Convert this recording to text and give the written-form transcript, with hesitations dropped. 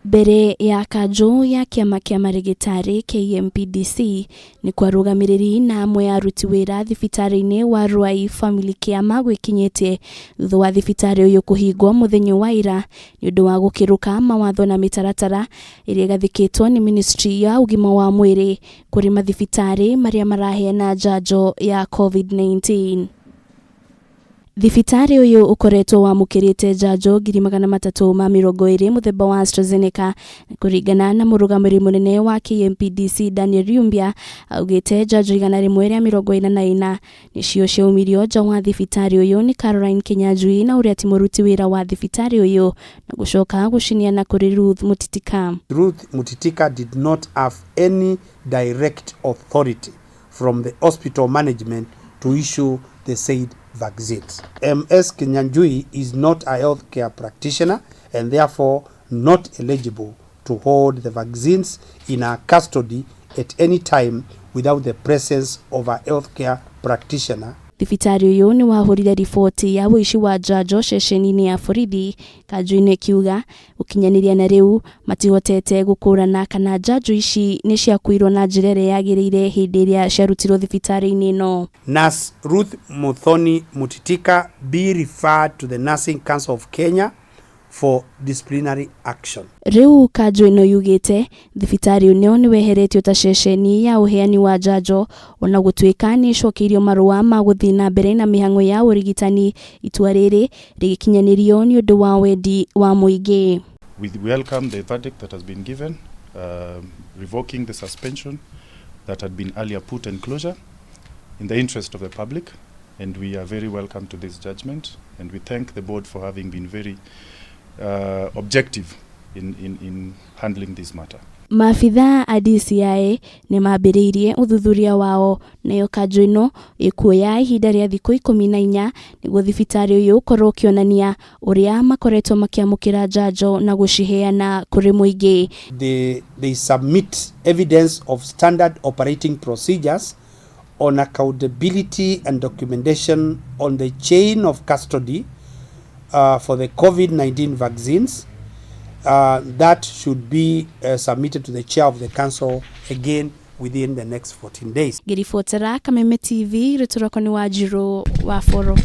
Mbere ya kanjũ ya kĩama kĩa marĩgĩtarĩ KMPDC nĩ kwarũgamĩrĩri na amwe a aruti wĩra thibitarĩ-inĩ wa Ruai Family Care magwĩkinyĩtie thutha wa thibitarĩ ũyũ kũhingwo mũthenya wa ira nĩ ũndũ wa gũkĩrũka mawatho na mĩtaratara ĩrĩa ĩgathĩkĩtwo nĩ ministry ya ũgima wa mwĩrĩ kũrĩ mathibitarĩ marĩa maraheana njanjo ya COVID-19. Thibitarĩ ũyũ ũkoretwo wamũkĩrĩte njanjo 320,000 mũthemba wa AstraZeneca kũringana na mũrũgamĩrĩri mũnene wa KMPDC Daniel Yumbia, augĩte njanjo 144 nĩcio ciaumirio nja wa thibitarĩ ũyũ nĩ Caroline Kinyanjui na ũrĩa ti mũruti wĩra wa thibitarĩ ũyũ na gũcoka gũcineana kũrĩ Ruth Mutitika. Ruth Mutitika did not have any direct authority from the hospital management to issue the said vaccines. MS Kinyanjui is not a healthcare practitioner and therefore not eligible to hold the vaccines in her custody at any time without the presence of a healthcare practitioner. Thibitarĩ ũyũ nĩ wahũrire riboti ya ũici wa njanjo ceceni-inĩ ya borithi, kanjũ-inĩ ĩkiuga gũkinyanĩria na rĩu matihotete gũkũrana kana njanjo ici nĩ ciakuirwo na njĩra ĩrĩa yagĩrĩire hĩndĩ ĩrĩa ciarutirwo thibitarĩ-inĩ ĩno. Nurse Ruth Muthoni Mutitika be referred to the Nursing Council of Kenya for disciplinary action. Rĩu kanjũ ĩno yugĩte thibitarĩ ĩno nĩ weheretio ta ceceni ya ũheani wa njanjo ona gũtuĩka nĩ ĩcokeirio marũa ma gũthiĩ na mbere na mĩhang'o ya ũrigitani, itua rĩrĩ rĩgĩkinyanĩrio nĩ ũndũ wa wendi wa mũingĩ. We welcome the verdict that has been given, revoking the suspension that had been earlier put and closure in the interest of the public, and we are very welcome to this judgment, and we thank the board for having been very objective in handling this matter. Maabithaa a DCI nĩ mambĩrĩirie ũthuthuria wao, nayo kanjũ ĩno ĩkuoya ihinda rĩa thikũ 14 nĩguo thibitarĩ ũyũ ũkorwo ũkĩonania ũrĩa makoretwo makĩamũkĩra njanjo na gũciheana kũrĩ mũingĩ. They submit evidence of standard operating procedures on accountability and documentation on the chain of custody for the COVID-19 vaccines that should be submitted to the chair of the council again within the next 14 days. Ngĩribotera Kameme TV, rĩtwa rĩakwa nĩ Wanjirũ wa Boro.